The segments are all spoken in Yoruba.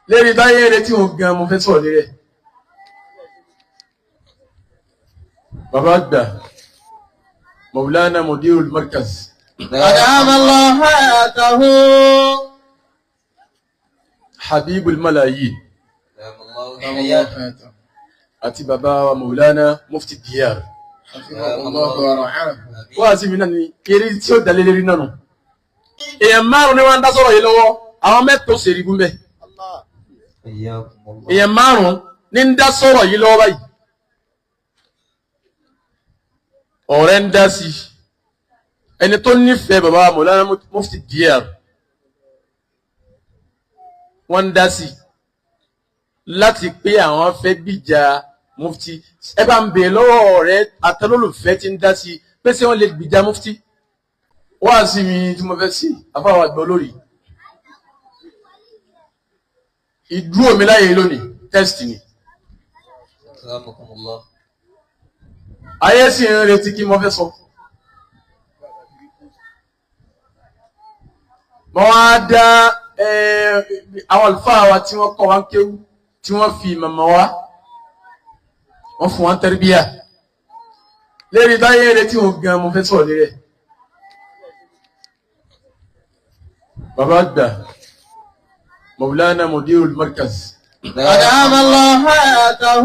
Lérí táyé retí òun gan mo fẹ́ sọ̀rọ̀ lérí ẹ̀. Bàbá àgbà Maulana Mudirul Markaz. أدام الله حياته. Habibul Malayi. أدام الله حياته. Àti bàbá wa Maulana Mufti Diyar. Wá sí mi náà ni eré tí ó dalé lérí náà nù. Èèyàn márùn-ún ni wọ́n ń dá sọ̀rọ̀ yìí lọ́wọ́, àwọn mẹ́ta ó ṣèrí gúnbẹ̀. حياكم الله. Èèyàn márùn-ún ní ń dá sọ̀rọ̀ yìí lọ́wọ́ báyìí. Ọ̀rẹ́ ń dá sí i. Ẹni tó nífẹ̀ẹ́ bàbá wa Maulana Mufti Diyar wọ́n ń dá sí i láti pé àwọn fẹ́ gbìjà mufti. Ẹ bá ń bèè lọ́wọ́ ọ̀rẹ́ àtẹlólùfẹ́ tí ń dá sí i pé ṣé wọ́n lè gbìjà mufti. Wá sí mi tí mo fẹ́ sí afáwọn àgbà olórí. Ìdúró mi láyé lónìí tẹ́sítì ni. أكرمكم الله. Ayé sì ń retí kí mo fẹ́ sọ. Mo wá dá àwọn àlùfáà wa tí wọ́n kọ́ wa ń kéwú, tí wọ́n fi màmá wa, wọ́n fún wa ń tẹ́rìbíyà. Lérí táyé retí òun gan mo fẹ́ sọ̀rọ̀ lérí ẹ̀. Bàbá àgbà Maulana Mudirul Markaz. أدام الله حياته.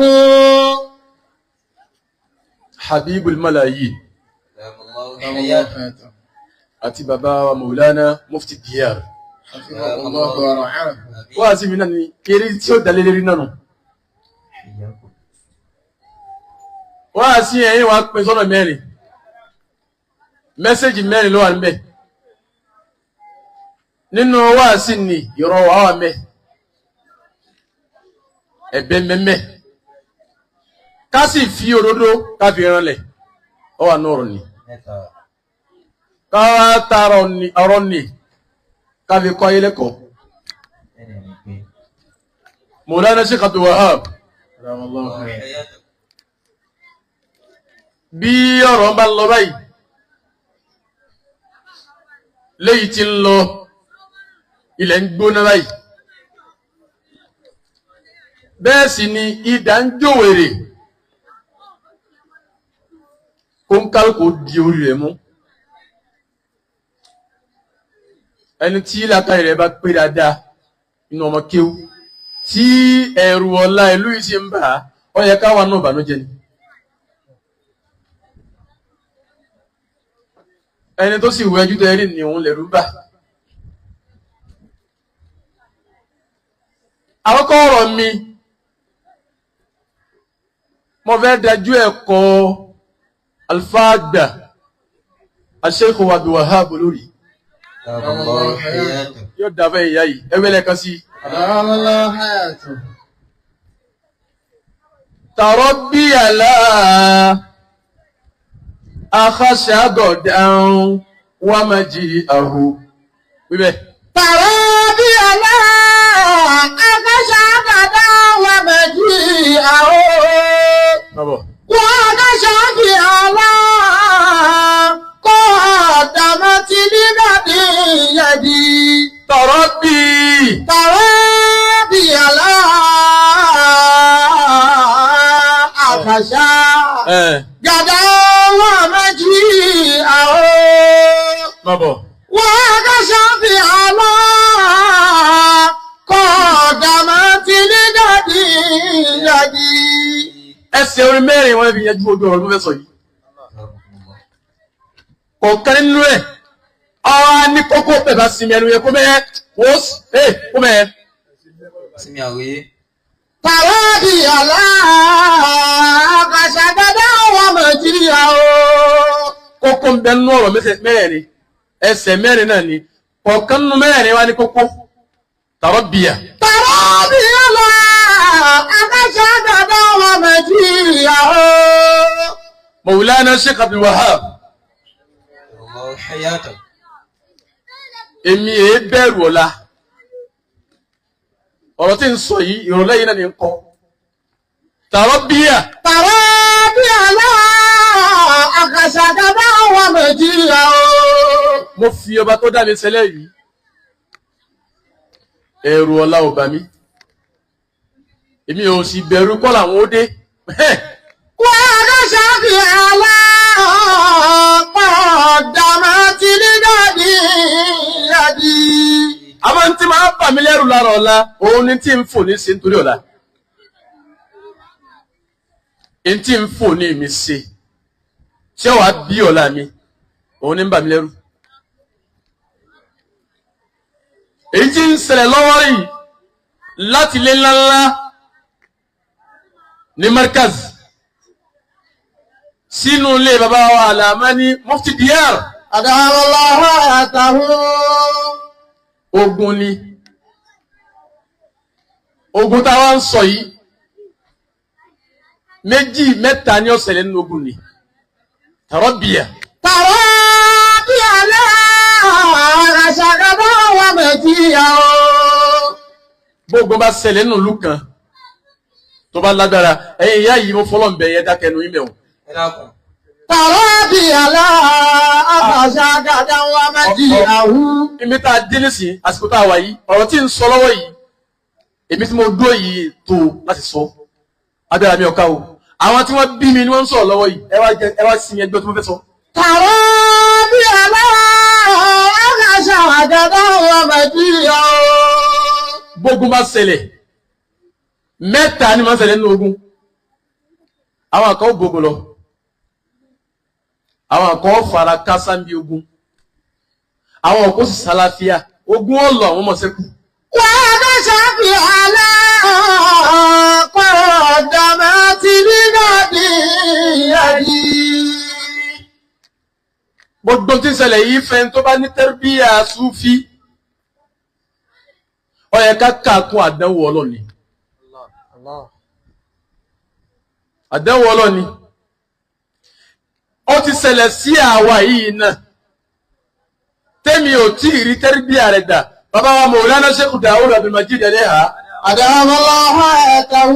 Habibul Malayi. أدام الله حياته. Àti bàbá wa Maulana Mufti Diyar. Wá sí mi náà ni eré tí ó dalé lérí náà nù. حياكم. Wá sí ẹ̀yìn wa pín sọ́nà mẹ́rin. Mẹ́sẹ̀jì mẹ́rin ló wà níbẹ̀. Nínú wá sí ni ìrọ̀ wà wà mẹ́. Ẹ̀bẹ̀ mẹ́mẹ́. Ká sì fi òdodo ká fi ranlẹ̀. Ó wà nù ọ̀rọ̀ ni. Mẹ́ta. Ká wá tara ọ̀rọ̀ ni ká fi kọ́ ayé lẹ́kọ̀ọ́. Mẹ́rin ni pé. Maulana Sheikh Abdul Wahab. الله حياته. Bí ọ̀rọ̀ bá lọ báyìí, léyìí tí ń lọ, ilẹ̀ ń gbóná báyìí. Bẹ́ẹ̀ sì ni idà ń jòwèrè, kó ń kálukú di orí rẹ̀ mú. Ẹni tí làákàyè rẹ̀ bá pé dáadáa inú ọmọ kéwú tí ẹ̀rù ọ̀la ìlú yìí sì ń bà á, ó yẹ káwa náà bànújẹ́ ni. Ẹni tó sì wẹ́jú tẹ́ rí ni òun lẹ̀rú bà. Àkọ́kọ́ ọ̀rọ̀ mi, mo fẹ́ dájú ẹ̀kọ́ àlùfáà àgbà Sheikh Abdul Wahab olórí. أدام الله حياته. Yóò dáfẹ́ ìyá yìí, ẹ wẹ́lẹ̀ kan sí. أدام الله حياته. Tàrọ́bí àlá akhasha gọ̀dán wà má jí àhù. Wíbẹ̀. Tàrọ́bí àlá akhasha gọ̀dán wà má jí àhù. Bàbọ̀. Wọ́n akhasha bí àlá kọ́ àdàmọ́ tí nígbàdí yẹ̀dí. Tàrọ́bí. Tàrọ́bí àlá akhasha gọ̀dán wà má jí àhù. Bàbọ̀. Wọ́n kọ́ṣọ́ fi àlọ́ kọ́ ọ̀dàmọ́ tí nígbàdí yàgì. Ẹsẹ̀ orin mẹ́rin wọ́n fi yanjú ojú ọ̀rọ̀ tó fẹ́ sọ yìí. أكرمكم الله. Kọ̀ọ̀kan nínú ẹ̀ ọ̀rọ̀ ní kókó bẹ̀ bá sinmi ẹnu yẹ kó mẹ́ẹ̀ wò ó kó mẹ́ẹ̀. Sinmi àròyé. Tàrọ́bì àlá àkàṣà dada wà Nàìjíríà o. Kókó ń bẹ nínú ọ̀rọ̀ mẹ́rẹ̀ẹ̀rin, ẹsẹ̀ mẹ́rin náà ni kọ̀ọ̀kan nínú mẹ́rẹ̀ẹ̀rin wá ní kókó. Tàrọ́bìyà. Tàrọ́bì àlá àkàṣà dada wà Nàìjíríà o. Mawlana Sheikh Abdul Wahab. الله حياته. Èmi èé bẹ̀rù ọ̀la. Ọ̀rọ̀ tí ń sọ yìí ìrọ̀lẹ́ yìí náà ni ń kọ́. Tàrọ́bìyà. Tàrọ́bì àlá àkàṣà dada wà Nàìjíríà o. Mo fi ọba tó dá mi sẹ́lẹ̀ yìí. Ẹ̀rù ọ̀la ò bà mí. Èmi ò sì bẹ̀rù kọ́ làwọn ó dé. وأخشى في على قدمت لغد يدي. Àmọ́ tí máa bà mí lẹ́rù lára ọ̀la, òun ni tí ń fò ní ṣe nítorí ọ̀la. N tí ń fò ní mi ṣe tí ó wàá bí ọ̀la mi, òun ni ń bà mí lẹ́rù. Èyí tí ń ṣẹlẹ̀ lọ́wọ́ yìí láti ilé ńláńlá ní Markaz sínú ilé bàbá wa Àlàmánì Mufti Diyar. أدام الله حياته. Ogun ni ogun táwa ń sọ yìí, méjì mẹ́ta ní ó ṣẹlẹ̀ nínú ogun ni tàrọ́bìyà. ترى على أشغبا ومجيئا. Gbogbo bá ṣẹlẹ̀ nínú ìlú kan tó bá lágbára, ẹ̀yin ìyá yìí, mo fọlọ́ ń bẹ yẹn, dákẹ́ ẹnu yín mẹ́wọ̀n. Ẹ dákun. ترى على أشغبا ومجيئا. Èmi tá a dé nísìn, àsìkò tá a wà yìí, ọ̀rọ̀ tí ń sọ lọ́wọ́ yìí, èmi tí mo dúró yìí tó láti sọ agbára mi ọ̀ka o. Àwọn tí wọ́n bí mi ni wọ́n ń sọ̀rọ̀ lọ́wọ́ yìí. Ẹ wá jẹ, ẹ wá sí ẹgbẹ́ tí mo fẹ́ sọ. ترى على أشغبا ومجيئا. Gbógun bá ṣẹlẹ̀, mẹ́ta ni máa ń ṣẹlẹ̀ nínú ogun. Àwọn kan ó gbógun lọ, àwọn kan ó fara kásá ń bí ogun, àwọn kan ó sì sálàáfíà. Ogun ó lọ, àwọn ọmọ ṣẹ́kù. وأخشى في على قدمت لغد يدي. Gbogbo tí ń ṣẹlẹ̀ yìí, fẹ́ tó bá ní tẹ́rбíyà súfí, ó yẹ ká kàkún àdánwò ọlọ́ni, àdánwò ọlọ́ni. Ó ti ṣẹlẹ̀ sí àwa yìí náà tẹ́mi ò tí ì rí tẹ́rбíyà rẹ̀ dà. Bàbá wa Mawlana Sheikh Dawud Abdulmajid Eleha, أدام الله حياته.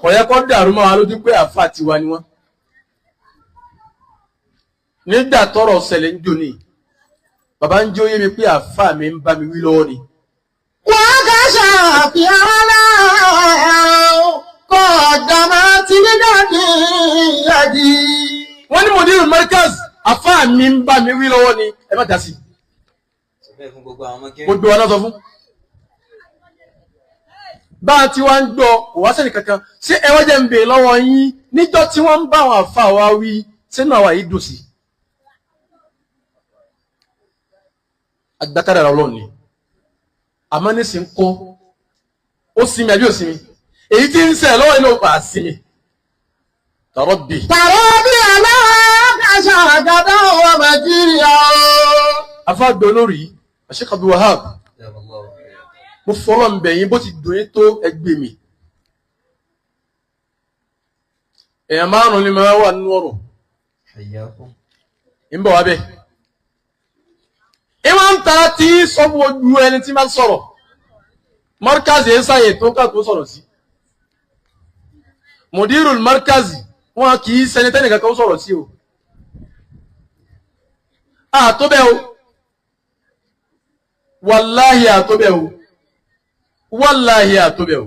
Kò yẹ kó dàrú mọ́ wa lójú pé àfa tiwa ni wọ́n. Nígbà tọ́rọ̀ ṣẹlẹ̀ ń jò ní, bàbá ń jó yé mi pé àfa mi ń bá mi wí lọ́wọ́ ni. وأخشى في على قدمت لغد يدي. Wọ́n ní Mudiru Markaz, àfa mi ń bá mi wí lọ́wọ́ ni, ẹ má dá sí i. Sọ bẹ́ẹ̀ fún gbogbo àwọn ọmọ kéré. Gbogbo wa náà sọ fún. Bá a ti wá ń gbọ́, kò wá sẹ́ni kankan. Ṣé ẹ wá jẹ́ ń bèè lọ́wọ́ yín, níjọ́ tí wọ́n ń bá àwọn àfa wa wí, sínú àwa yìí dùn sí? Agbákàdàrà Ọlọ́run ni. Àmọ́ nísìnyí ń kọ́, ó sinmi àbí ò sinmi? Èyí tí ń sẹ̀ lọ́wọ́ inú ọ̀pá sinmi. Tọ̀rọ̀ bì. ترى على أشغبا ومجيئا. Afáàgbẹ̀ olórí, Sheikh Abdul Wahab, أدام الله حياته. mo fọlọ́ ń bẹ̀ yín, bó ti dùn yín tó, ẹgbẹ́ mi. Èèyàn márùn-ún ni máa wà nínú ọ̀rọ̀. حياكم. Ń bọ̀ wá bẹ́ẹ̀. Ìwọ́n ń ta tí sọ fún ojú ẹni tí máa ń sọ̀rọ̀. Markazi ń sáyè tó ká tó sọ̀rọ̀ sí. Mudirul Markazi wọn kì í sẹni tẹ́nìkan kan sọ̀rọ̀ sí o. Àtọ́bẹ̀ o. Wàláhì àtọ́bẹ̀ o. Wàláhì àtọ́bẹ̀ o.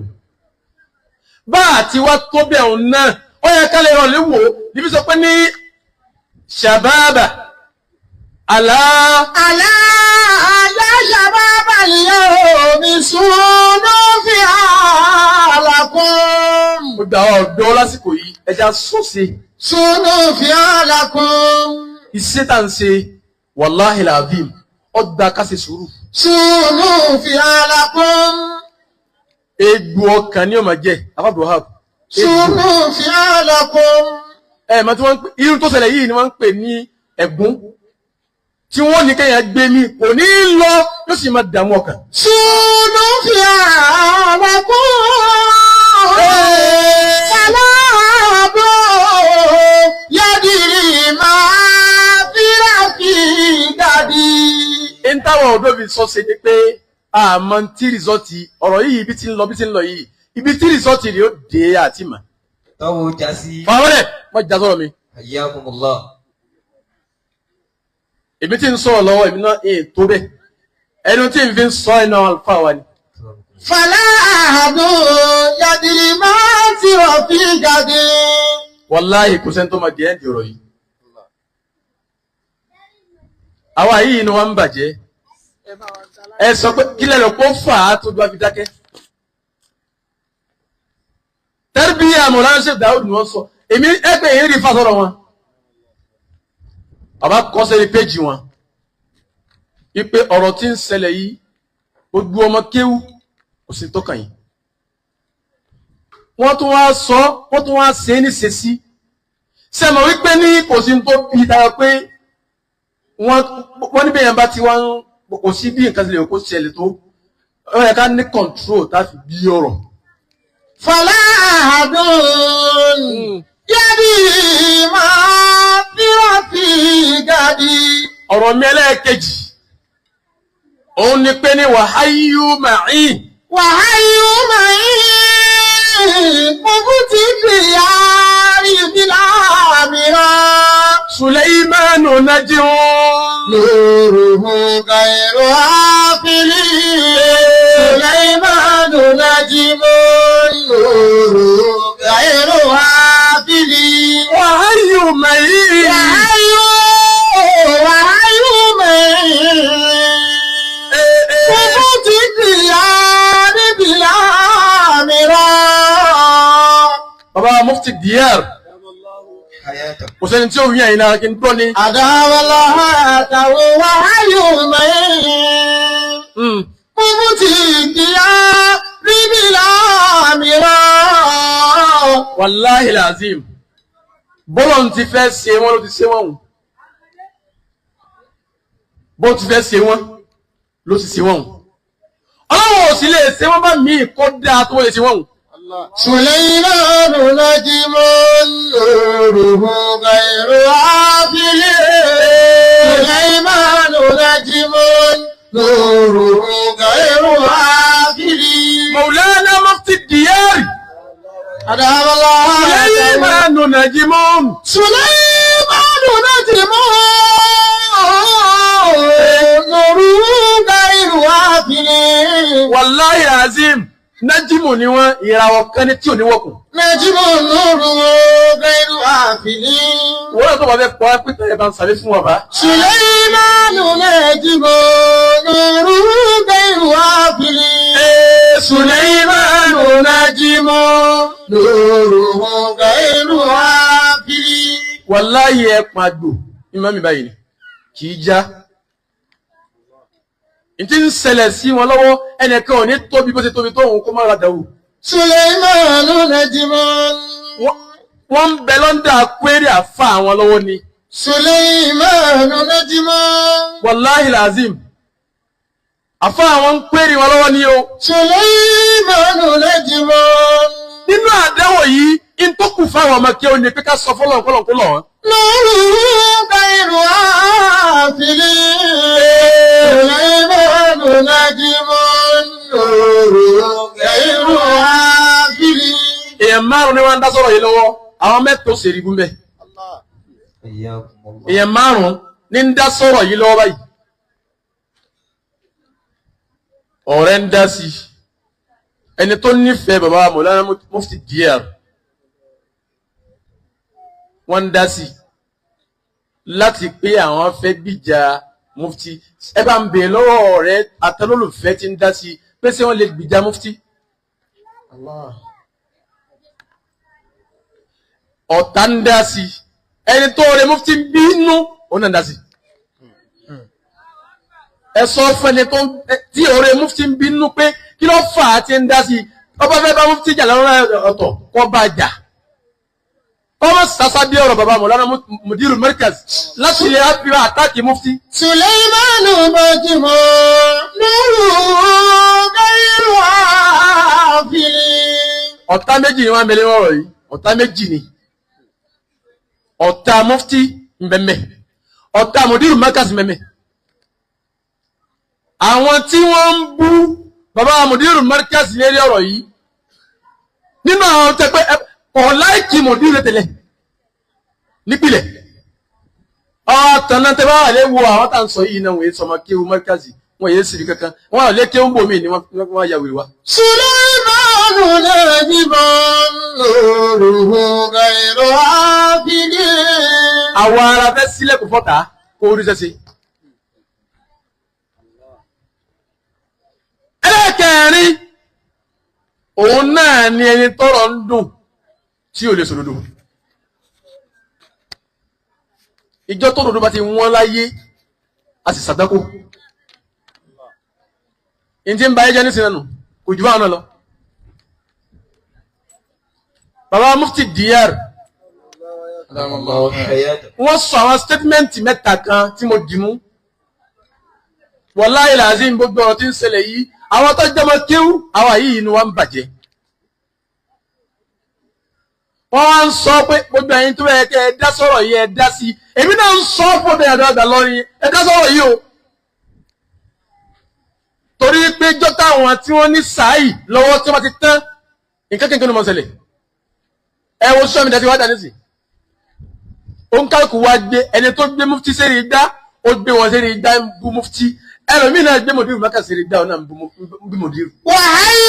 Bá àti wá tóbẹ̀ o náà, ó yẹ ká lè rọ̀ léwò níbi sọ pé ní ṣàbáàbà àlá. ألا يا شباب اليوم سونوا في حالكم. Gbogbo àwọn ọ̀dọ́ lásìkò yìí, ẹja sọ́ọ̀sì. سونوا في حالكم. Iṣẹ́ tá à ń ṣe, wàláhì làbím, ọ̀dà ká ṣe sùúrù. سونوا في حالكم. Egbò ọkàn ni ó máa jẹ́ abábọ̀. سونوا في حالكم. Ẹ mọ̀ tí wọ́n ń pè irú tó ṣẹlẹ̀ yìí ni wọ́n ń pè ní ẹ̀gún tí wọ́n ní kéèyàn gbé mi kò ní í lọ, yóò sì máa dààmú ọkàn. سونوا في حالكم. فلا عدو يدري ما في رفيقتي. Ń táwọn ọ̀dọ́ fi sọ ṣe ni pé àmọ́ tí rìsọ́ọ̀tì ọ̀rọ̀ yìí ibi tí ń lọ, bí tí ń lọ yìí, ibi tí rìsọ́ọ̀tì rẹ̀ ó dé àti mà. Tọ́wọ́ jásí. Fàwọ́lẹ̀ wọ́n já sọ̀rọ̀ mi. حياكم الله. Èmi tí ń sọ̀rọ̀ lọ́wọ́, èmi náà èè tó bẹ́ẹ̀, ẹnu tí ń fi ń sọ ẹnu àwọn àlùfáà wa ni. فلا أحد يدري في غد. Wàláhì kò sẹ́ni tó máa di ẹ́ǹdì ọ̀rọ̀ yìí. Àwa yìí ni wọ́n ń bàjẹ́. Ẹ sọ pé kí lẹ́nu kó fà á tó gba fi dákẹ́. Tẹ́rìbíyà Mọ̀lánà Sheikh Daud ni wọ́n sọ. Èmi ẹgbẹ́ yìí rí fásọ̀rọ̀ wọn. Bàbá kọ́ sẹ́ni péjì wọn. Ipe ọ̀rọ̀ tí ń ṣẹlẹ̀ yìí, gbogbo ọmọ kéwú kò sí tó kàn yín. Wọ́n tún wá sọ, wọ́n tún wá ṣe é ní ṣesí. Sẹ́mọ̀ wípé ní kò sí tó bí tara pé wọ́n níbẹ̀ yẹn bá ti wá ń kò sí bí nǹkan ṣe lè kó ṣẹlẹ̀ tó. Ó yẹ ká ní control tá a fi bí ọ̀rọ̀. فلا أحد يدري ما في غد. Ọ̀rọ̀ mi ẹlẹ́ẹ̀kejì, òun ni pé ní wàháyú màáyì. وهي معي مفت الديار بلا مراء. Sùlẹ́ìmánu Najiun. نوره غير عاقل. سليمان نجم نوره غير عاقل. Wàháyú màáyì. وهي وهي معي مفت الديار بلا مراء. Bàbá Mufti Diyar, Hayata. kò sẹ́ni tí ó wí àyìnlá kí n gbọ́ ni. أدام الله وهي معي مبتديا بلا مراء. Wàláhì làzim. Bọ́lọ̀ ti fẹ́ ṣe wọ́n ló ti ṣe wọ́n hùn. Bó ti fẹ́ ṣe wọ́n ló ti ṣe wọ́n hùn. Ọlọ́run ò sì lè ṣe wọ́n bá mí kó dáa tó lè ṣe wọ́n hùn. سليمان نجم نوره غير عافل. سليمان نجم نوره غير عافل. Mọ̀lánà Mufti Diyar. أدام الله. Sùlẹ́ìmánu Najimun. سليمان نجم نوره غير عافل. Wàláhì làzim. Nájímù ni wọ́n, ìràwọ̀ kan ní tí ò ní wọ̀kùn. نجم نوره غير عافل. Wọ́n náà tó bá fẹ́ pọ́ pípẹ́ ẹ̀ bá ń sàlẹ̀ fún wa bá. سليمان نجم نوره غير عافل. Sùlẹ́ìmánu Najimun. نوره غير عافل. Wàláhì ẹ pàgbò ìmọ̀ mi báyìí ni kì í já. N ti ń ṣẹlẹ̀ sí wọn lọ́wọ́, ẹnìkan ò ní tóbi bó ṣe tóbi tó òun kó má ra dàwù. سليمان نجم. Wọ́n ń bẹ lọ́ndà kwéré àfa àwọn lọ́wọ́ ni. سليمان نجم. Wàláhì làzim. Àfa àwọn ń kwéré wọn lọ́wọ́ ni o. سليمان نجم. Nínú àdáwọ̀ yìí, n tó kù fáwọn ọmọ kí ó ní pé ká sọ fọlọ́n kọ́lọ́n kó lọ̀ wọ́n. نوره غير عافل. سليمان نجم نوره غير عافل. Èèyàn márùn-ún ni wọ́n ń dá sọ̀rọ̀ yìí lọ́wọ́, àwọn mẹ́ta ó ṣèrí gúnbẹ̀. Hayyakumullah. Èèyàn márùn-ún ní ń dá sọ̀rọ̀ yìí lọ́wọ́ báyìí. Ọ̀rẹ́ ń dá sí i. Ẹni tó nífẹ̀ẹ́ bàbá Mọ̀lánà Mufti Diyar, wọ́n ń dá sí i láti pé àwọn fẹ́ gbìjà Mufti. Ẹ bá ń bèè lọ́wọ́ ọ̀rẹ́ àtẹlólùfẹ́ tí ń dá sí i pé ṣé wọ́n lè gbìjà Mufti. Ọ̀tá ń dá sí i. Ẹni tó rẹ Mufti ń bínú òun náà ń dá sí i. Ẹ sọ fún ẹni tó tí ọ̀rẹ́ Mufti ń bínú pé kí ló fà á ti ń dá sí i. Ọba fẹ́ bá Mufti jà lọ́rọ̀ ọ̀tọ̀ kọ́ bá jà. Kọ́mọ sasa bí ọ̀rọ̀ bàbá Mọ̀lánà Mudiru Markaz láti lè fi àtàkì Mufti. سليمان نجم نوره غير عافل. Ọ̀tá méjì ni wọ́n mẹ́lẹ́ ọ̀rọ̀ yìí. Ọ̀tá méjì ni. Ọ̀tá Mufti mbẹ̀mbẹ̀. Ọ̀tá Mudiru Markaz mbẹ̀mbẹ̀. Àwọn tí wọ́n ń bú bàbá Mudiru Markaz lérí ọ̀rọ̀ yìí. Nínú àwọn tẹ pé ọ̀ láìkì Mudiru tẹ́lẹ̀ nípìnlẹ̀. Ọ̀tàn náà tẹ bá wà lé wo àwọn tá à ń sọ yìí náà wọ́n yé sọmọ kéwu Markaz, wọ́n yé síbi kankan. Wọ́n wà lé kéwu ń bò mí ni wọ́n yà wèrè wa. سليمان نجم نوره نوره غير عابد. Àwọn ará fẹ́ sílẹ̀kùn fọ́ta kó orí sẹ́sẹ́. Ẹlẹ́kẹ̀ẹ́rin, òun náà ni ẹni tọ́rọ̀ ń dùn tí ò lè sòdodo. Ìjọ tó dòdò bá ti wọ́n láyé, a sì sàdákò. Ìyí tí ń ba ẹjẹ́ nísìnyẹn nù kò jù báwọn náà lọ. Bàbá Mufti Diyar, wọ́n sọ àwọn statement mẹ́ta kan tí mo dì mú. Wàláhì làzim, gbogbo ọ̀rọ̀ tí ń ṣẹlẹ̀ yìí, àwọn tó jọmọ kéwú àwa yìí inú wa ń bàjẹ́. Wọ́n wá ń sọ pé gbogbo ẹ̀yin tó yẹ kẹ́ ẹ dá sọ̀rọ̀ yìí, ẹ dá sí i. Èmi náà ń sọ fún ọdẹ àdó àgbà lọ́rin, ẹ dá sọ̀rọ̀ yìí o, torí pé jọ́tà àwọn tí wọ́n ní sáì lọ́wọ́ tí wọ́n ti tán nǹkan kékeré ló mọ̀ ṣẹlẹ̀. Ẹ wo sọ́mi dá sí wá dá nísì, òǹkàkù wa gbé ẹni tó gbé mufti sẹ́rí igbá, ó gbé wọn sẹ́rí igbá ń bú mufti. Ẹlòmíì náà gbé mòdìrú mẹ́kà sẹ́rí igbá, ọ̀nà ń bú mòdìrú. وحي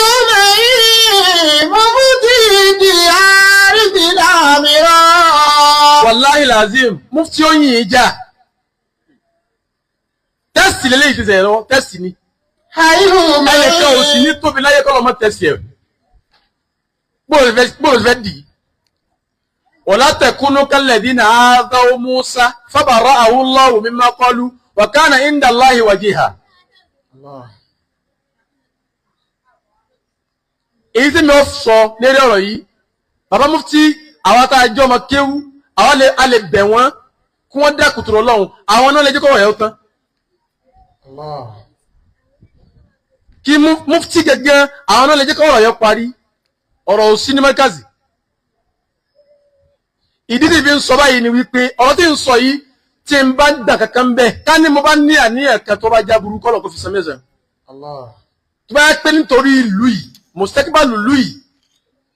مفتي ديار بلا مراء. Wàláhì làzim, mufti ó yìn ín jà. Test lélẹ́yìí ti sẹ̀yìn lọ́wọ́, test ni. حي Ẹnìkan ò sì ní tóbi láyé kọ́ lọ́mọ test ẹ̀. Bóòlù fẹ́ dì í. Wala takunu kalladhina aadhaw Musa fabara'ahu Allahu mimma qalu wa kana inda Allahi wajiha. Èyí tí mi ò sọ lérí ọ̀rọ̀ yìí, bàbá mufti, àwọn tá a jọ ọmọ kéwú, àwọn lè a lè bẹ̀ wọ́n kí wọ́n dá kùtùrọ̀ Ọlọ́run, àwọn náà lè jẹ́ kọ́rọ̀ yẹn ó tán. Kí mufti gẹ́gẹ́, àwọn náà lè jẹ́ kọ́rọ̀ yẹn parí. Ọ̀rọ̀ ò sí ní mẹ́kàzì. Ìdí tí fi ń sọ báyìí ni wípé ọ̀rọ̀ tí ń sọ yìí, tí n bá ń dà kankan bẹ́ẹ̀, ká ní mo bá ní àníyàn kan tó bá já burú, kọ́lọ̀ kó fi san mẹ́sàn-án. Tó bá yẹ pé nítorí ìlú yìí, mùsítẹ́kíbàlù ìlú yìí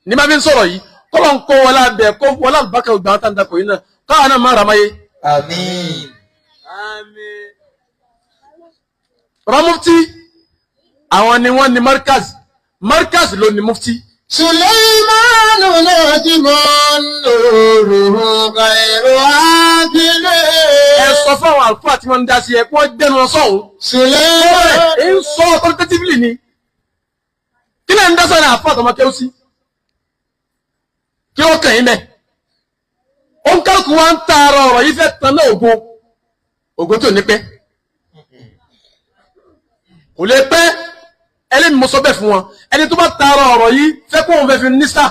ní bá fi ń sọ̀rọ̀ yìí, kọ́lọ̀ ń kó wọlé abẹ kó wọlé àlùbákẹ́ ògbà tá ń dakọ̀ yìí náà, káwọn náà má ra máyé. Àmín. Bàbá mufti, àwọn ni wọ́n ní markaz, markaz ló ní mufti. سليمان نجم نوره غير عادل. Ẹ sọ fún àwọn àlùfáà tí wọ́n ń dá sí ẹ kí wọ́n gbẹ́nu wọn sọ̀hún. سليمان Ẹ ń sọ authoritatively ni. Kí lè ń dá sọ̀rọ̀ àfáà tọmọ kéwú sí? Kí ó kàn yín mẹ́? Òǹkàlùkù wa ń taara ọ̀rọ̀ yìí fẹ́ tan náà ògo. Ògo tí ò ní pẹ́. Kò lè pẹ́. Ẹlẹ́mi mo sọ bẹ́ẹ̀ fún wọn. Ẹni tó bá taara ọ̀rọ̀ yìí fẹ́ kó òun fẹ́ fi ní sáà,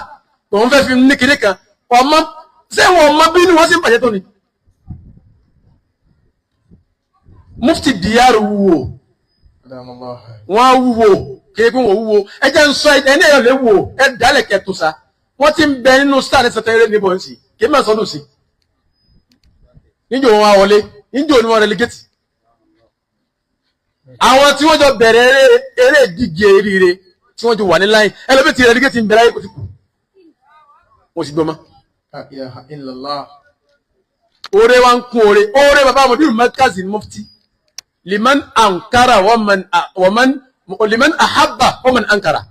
òun fẹ́ fi ní kinní kan. Ọmọ ṣé wọn ọmọ bínú wọn sì ń bàjẹ́ tó ni? Mufti Diyar wúwo, wọ́n á wúwo kéèkó wọ́n wúwo. Ẹ jẹ́ ń sọ ẹni ẹ̀yọ́ lè wò ẹ dálẹ̀ kẹtù sa. Wọ́n ti ń bẹ nínú star ní sẹtẹ eré níbo nsì kí n má sọdún sí. Níjò wọn wá wọlé, níjò ni wọn relegate. Àwọn tí wọ́n jọ bẹ̀rẹ̀ eré ìdíje eríire tí wọ́n jọ wà ní line, ẹlòmíì ti relegate ń bẹ̀rẹ̀ ayé kò ti kù, wọ́n sì gbọ́ mọ́. Oore wa ń kún oore, oore bàbá Mudiru Markaz ní mufti. Liman ankara waman liman ahabba waman ankara,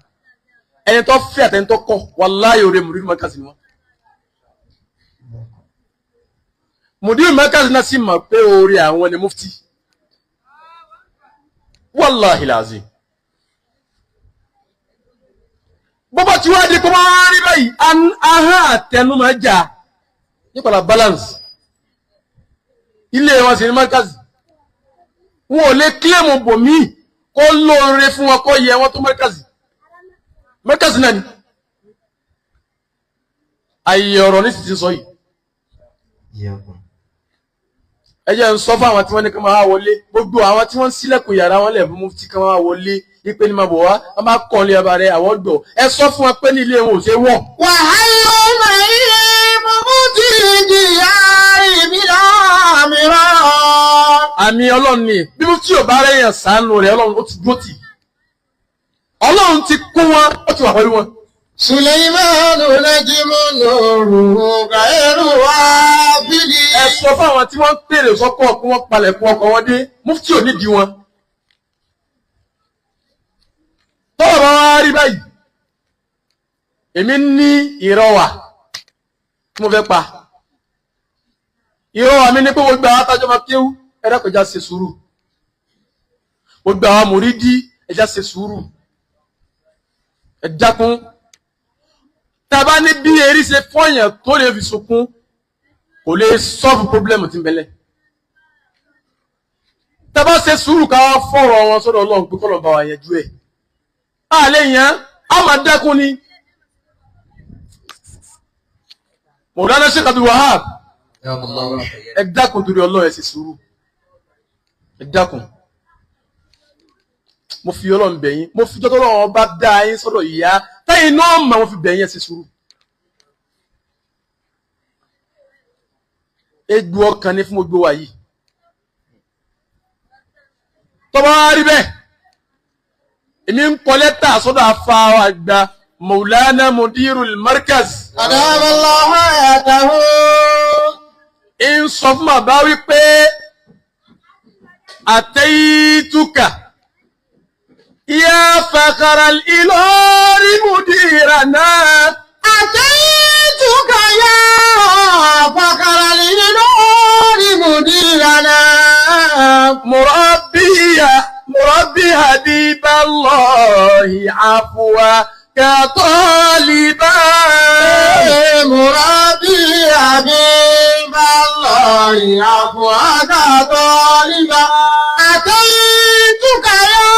ẹni tó fẹ́ àtẹni tó kọ̀, wàláyé oore Mudiru Markaz ni wọn. Mudiru Markaz náà sì mọ̀ pé oore àwọn ni mufti, wàláhi làzim. Bọ́bá tí wàá di kó máa rí báyìí, ahọ́n àtẹnumọ́ jà nípa balance. Ilé wọn sì ní Markaz, wọn ò lè kílẹ̀mù bòmíì kó lóore fún wọn kó yẹ wọn tó Markaz. Markaz náà ni àyè ọ̀rọ̀ ní sì ti sọ yìí. Ẹ jẹ́ ń sọ fún àwọn tí wọ́n ní kí wọ́n máa wọlé, gbogbo àwọn tí wọ́n ń sílẹ̀kùn yàrá wọn lẹ̀ fún mufti kí wọ́n máa wọlé ipe ní máa bọ̀ wá, wọ́n máa kọ́ ilé ọba rẹ̀ àwọn gbọ̀. Ẹ sọ fún wọn pé ní ilé wọn ò ṣe wọ̀. وحي مفتي ديار بلا مراء. Àmì Ọlọ́run ni bí mufti ò bá rẹ̀yàn sànù rẹ̀, Ọlọ́run ó ti dúró tì, Ọlọ́run ti kún wọn, ó ti wà pẹ̀lú wọn. سليمان نجم نوره غير عابد. Ẹ sọ fún àwọn tí wọ́n ń pèrè sọ́kọ̀ kí wọ́n palẹ̀ fún ọkọ̀ wọn dé, mufti ò nídìí wọn. Tọ́wọ́ bá wá rí báyìí, èmi ní ìrọwà Tí mo fẹ́ pa ìrọ̀ mi ní pé gbogbo àwọn atájọ́ máa kéwú, ẹ dákun, ẹ já ṣe sùúrù. Gbogbo àwọn mùrídí, ẹ já ṣe sùúrù, ẹ dákun. Tàbá ní bí erí ṣe fọyàn tó lè fi sunkún, kò lè solve problem tí ń bẹ̀lẹ̀. Tàbá ṣe sùúrù, ká wá fọ̀rọ̀ wọn sọ́dọ̀ Ọlọ́run pé kọ́lọ̀ bá wa yanjú ẹ̀. A lè yàn á máa dẹ́kun ni. Mọ̀lánà Sheikh Abdul Wahab, ẹ dákun torí Ọlọ́run, ẹ ṣe sùúrù, ẹ dákun. Mo fi Ọlọ́run bẹ̀ yín, mo fi jọ́tọ́ Ọlọ́run bá dá yín sọ́dọ̀ ìyá tẹ́yìn náà mà, mo fi bẹ̀ yín, ẹ ṣe sùúrù. Egbò ọkàn ni fún gbogbo wa yìí. Tọ́ba wá rí bẹ́ẹ̀, èmi ń kọ lẹ́tà sọ́dọ̀ afa àgbà Maulana Mudirul Markaz. أدام الله حياته. Ń sọ fún bàbá wípé àtẹ́yìtúkà yá fàkàrà Ìlọrin mudirana. أتيتك يا فخر الإلور مديرنا. مربي مربي حبيب الله عفوا كطالبا. مربي حبيب الله عفواك طالبا. أتيتك يا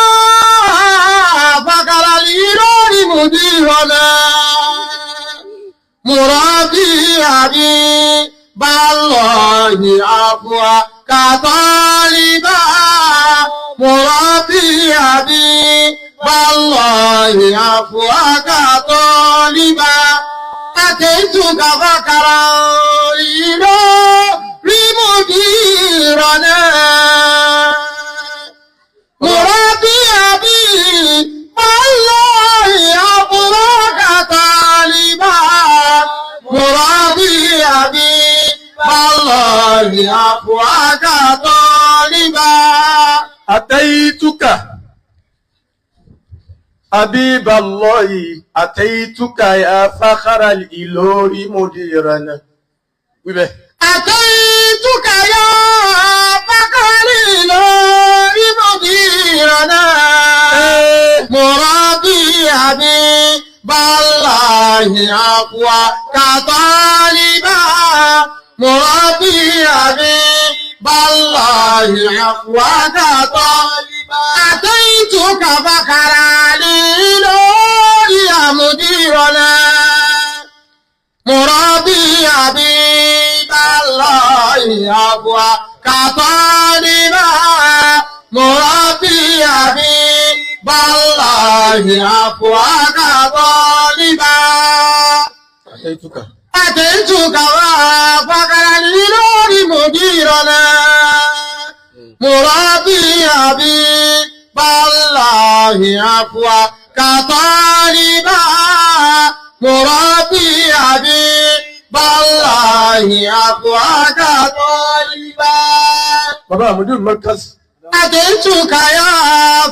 فخر الإلور مديرنا، مربي حبيب الله عفواك طالبا، مربي حبيب الله عفواك طالبا. أتيتك فخرا لمديرنا، مربي حبيب الله عفواك طالبا، مربي حبيب الله عفواك طالبا. أتيتك حبيب الله، أتيتك يا فخر الإلوري مديرنا wíbẹ̀. أتيتك يا فخر الإلور مديرنا، مربي حبيب الله عفواك طالبا، مربي حبيب الله عفواك طالبا. أتيتك فخر الإلور يا مديرنا، مربي حبيب الله عفواك طالبا، مربي حبيب الله عفواك طالبا. أتيتك أتيتك فخر الإلور مديرنا، مربي حبيب الله عفواك طالبا، مربي حبيب الله عفواك طالبا. Bàbá Mudir Markaz. أتيتك يا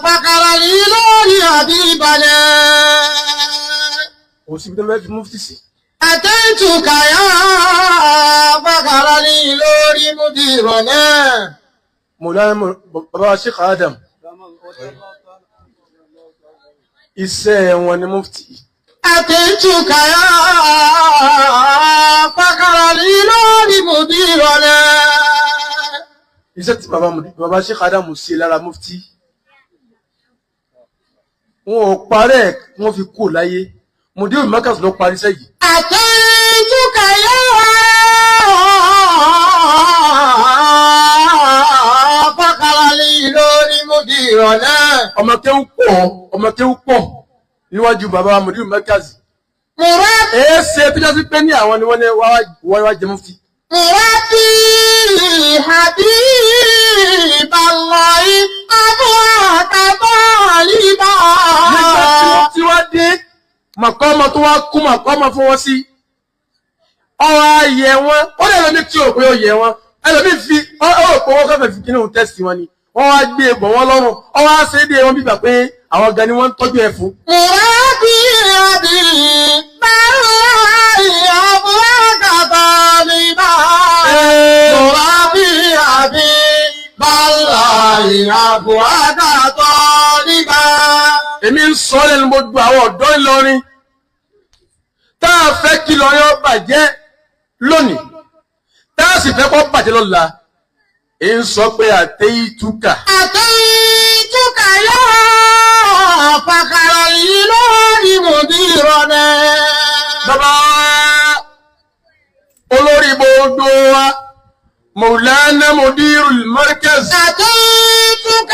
فخر الإلور حبيبنا. Kò síbi tó fẹ́ fi mufti sí. أتيتك يا فخر الإلور مديرنا. Mọ̀lánà bàbá Sheikh Adam, iṣẹ́ wọn ni mufti. أتيتك يا فخر الإلور مديرنا. Iṣẹ́ tí bàbá Sheikh Adam ṣe lára mufti, wọn ò parẹ́, wọ́n fi kú láyé. Mudir Markaz ló parí iṣẹ́ yìí. أتيتك يا فخر الإلور مديرنا. Ọmọ kéwú pọ̀, ọmọ kéwú pọ̀ níwájú bàbá Mudir Markaz. مربي Èé ṣe tó jásí pé ní àwọn ni wọ́n ní wá wá jẹ mufti? مربي حبيب الله أبوك طالبا. Nígbà tí mufti wá dé màkọ́mọ tó wá kú màkọ́mọ fún wọn sí ọ̀rọ̀ ayẹ wọn, ó lè lómi tí ò pé ó yẹ wọn, ẹlòmí fi ọ̀rọ̀ pé wọ́n kẹfẹ́ fi kíní òun tẹ́sì wọn ni wọ́n wá gbé egbò wọn lọ́rùn, ọwọ́ á ṣe é dé wọn bígbà pé àwọn gan ni wọ́n ń tọ́jú ẹ̀ fún. مربي حبيب الله أبوك. عفوك طالبا. Èmi ń sọ lẹ́nu gbogbo àwọn ọ̀dọ́ Ìlọrin tá a fẹ́ kí Ìlọrin ó bàjẹ́ lónìí, tá a sì fẹ́ kó bàjẹ́ lọ́la, èyí ń sọ pé àtẹ́yìtúkà. أتيتك يا فخر الإله مديرنا. Bàbá olórí gbogbo wa, Maulana Mudirul Markaz. أتيتك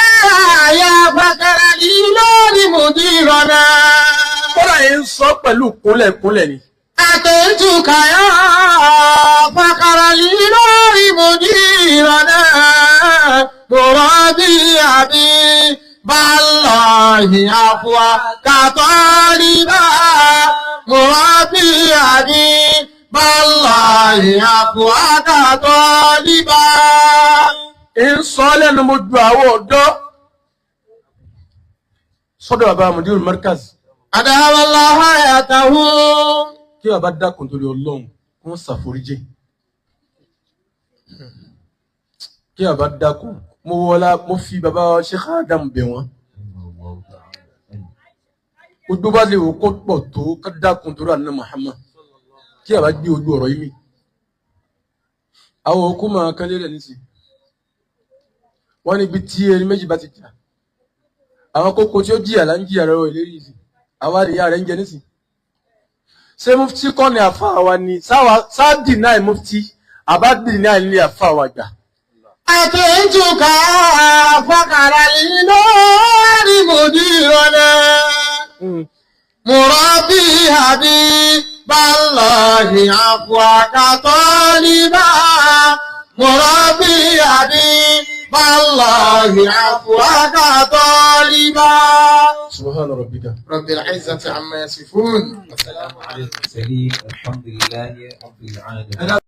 يا فخر الإله مديرنا. Kọ́lá yìí ń sọ pẹ̀lú kúnlẹ̀kúnlẹ̀ ni. أتيتك يا فخر الإله مديرنا، مرادي حبيب الله عفوك طالبا، مرادي حبيب الله عفوك طالبا. Ń sọ lẹ́nu gbogbo àwọn ọ̀dọ́ sọ́dọ̀ bàbá Mudirul Markaz. أدام الله حياته. Kí bàbá dákun torí Ọlọ́run, kí wọ́n ṣàforíjì, kí bàbá dákun. Mo wọlá mo fi bàbá Sheikh Adam bẹ̀ wọ́n, ojú bá lè wò kó pọ̀ tó, ká dákun torí àná Muhammad, kí bàbá gbé ojú ọ̀rọ̀ yìí mi. Àwọn òkú máa kan lélẹ̀ nísìn, wọ́n níbi tí erin méjì bá ti jà, àwọn kókó tí ó jìyà là ń jìyà rẹ̀ ìlérí ìsìn, àwọn àdìyà rẹ̀ ń jẹ nísìn. Ṣé mufti kọ́ ni àfa wa ni? Sáà dìnnà mufti àbá dìnnà ilé àfa wa gbà. أتيتك فخر الإله مديرنا، مربي حبيب الله عفوك طالبا، مربي حبيب الله عفوك طالبا. سبحان ربك رب العزة عما يصفون. والسلام على المرسلين، الحمد لله رب العالمين.